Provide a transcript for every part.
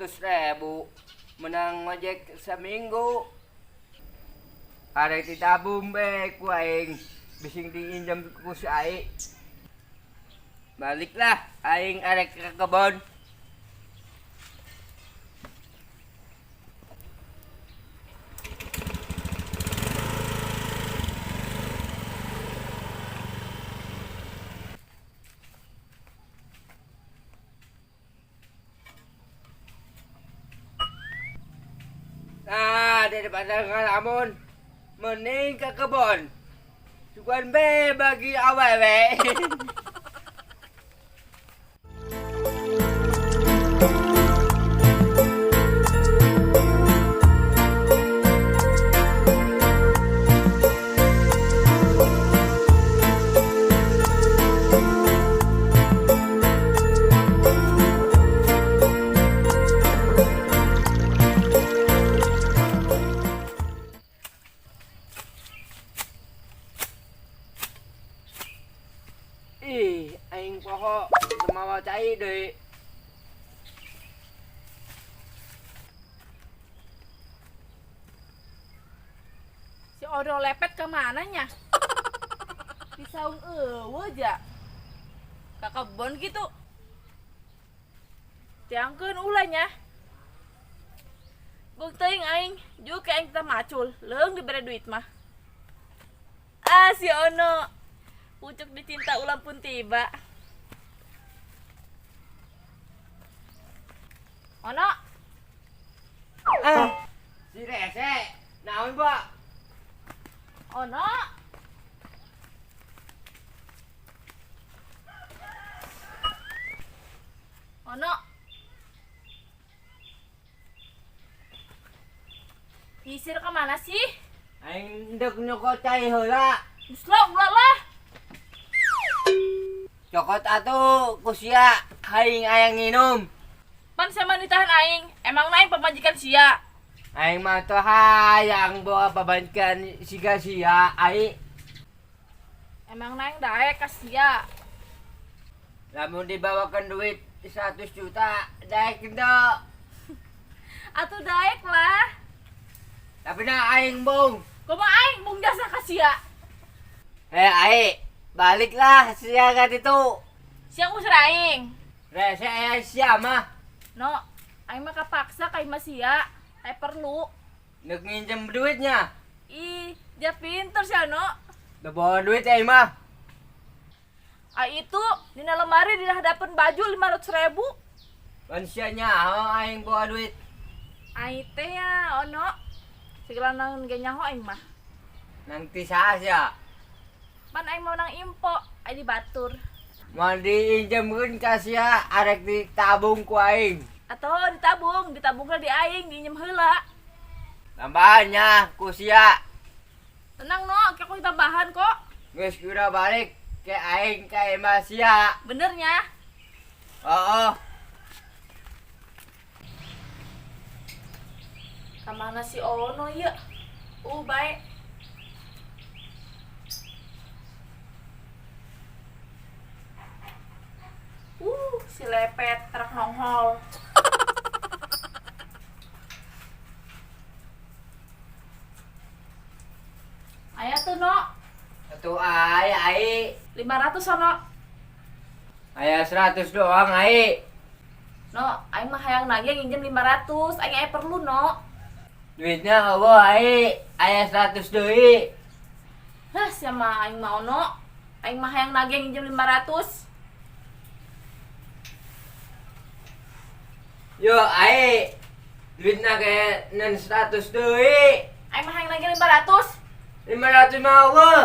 100 ribu menang ngojek seminggu. Arek ditabung be ku aing bising diinjam ku si Ai. Baliklah aing arek ke kebon. Nah, daripada ngalamun mending ke kebon. Sugan be bagi awewe. Ih, aing poho mawa cai deui. Si Odo lepet kemananya? Di saung eueuh ja. Ka kebon gitu. Tiangkeun ulahnya. Bung teuing aing, juga aing teh macul, leung dibere duit mah. Ah, si Ono. Pucuk dicinta ulang pun tiba. Ono. Ah, si rese, naon, Pak? Ono. Ono. Nyisir kemana sih? Aing ndek nyokot cai heula. Geus lah, ulah lah. Cokot atuh ku sia aing aya nginum. Pan sama nitahan aing, emang aing pamajikan sia. Aing mah teu hayang bawa pabankan siga sia aing. Emang aing daek ka sia. Lamun dibawakan duit 100 juta daek henteu? Atuh daek lah. Tapi nah aing bung. Kumaha aing bung jasa ka sia? Eh aing, baliklah sia ka ditu. Sia ngusir aing. Rese aya sia mah. No, aing mah kapaksa ka imah sia. Aing perlu. Nek nginjem duitnya. Ih, dia pinter sia no. Udah bawa duit aing mah. Ah itu dina lemari dina hadapan baju 500 ribu. Pan sia nyaho aing bawa duit. Aing teh ya ono. Segala naon ge nyaho aing mah. Nang ti saha sia? Pan aing mau nang impo, aing di batur. Mau diinjemkeun ka sia arek ditabung ku aing. Atau ditabung, ditabungna di aing, diinjem heula. Tambahannya ku sia. Tenang no, kayak aku tambahan kok. Geus kudu balik ke aing ka imah sia. Benernya? Oh. Kamana si Ono ya? Baik. Si lepet truk nonghol. Aya tuh no. Atuh aya ai. 500 ono. Aya 100 doang ai. No, aing mah hayang nagih nginjem 500, aing aya perlu no. Duitnya eueuh ai, aya 100 deui. Hah, sia mah aing mah ono. Aing mah hayang nagih nginjem 500. Yo ai. Duitna ge ngan 100 deui. Aing mah hayang nagih 500. 500 mah eueuh.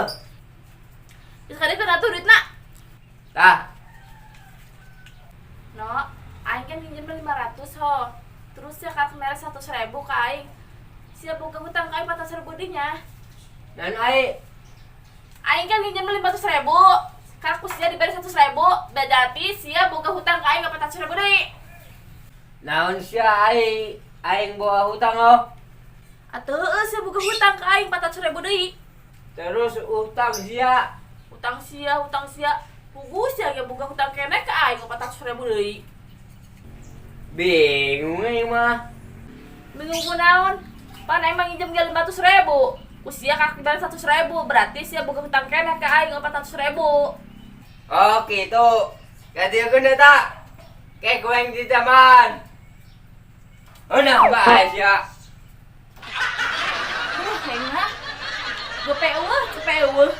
Geus kadiekeun atuh duitna. Tah. No, aing kan nginjem 500 ho. Terus ya kartu merah 100 ribu ka aing. Sia boga hutang ka aing 400 ribu deui nya. Dan ai Aing kan nginjem 500 ribu. Sekarang ku sia diberi 100 ribu, berarti sia boga hutang ka aing 400 ribu deui. Naon sia ai aing bawa hutang oh. Atuh heueuh sia boga hutang ka aing 400 ribu deui. Terus utang sia. Hutang sia, hutang sia. Puguh sia ge boga hutang keneh ka aing 400 ribu deui. Bingung aing mah. Bingung kunaon? Pan emang nginjem ge 500 ribu. Ku sia kak dibere 100 ribu, berarti sia boga hutang keneh ka aing 400 ribu. Oh gitu. Ganti aku tak. Kayak gue yang di taman. Oh nah, bae sia. Aduh, aing mah. Gope eueuh, cepet eueuh.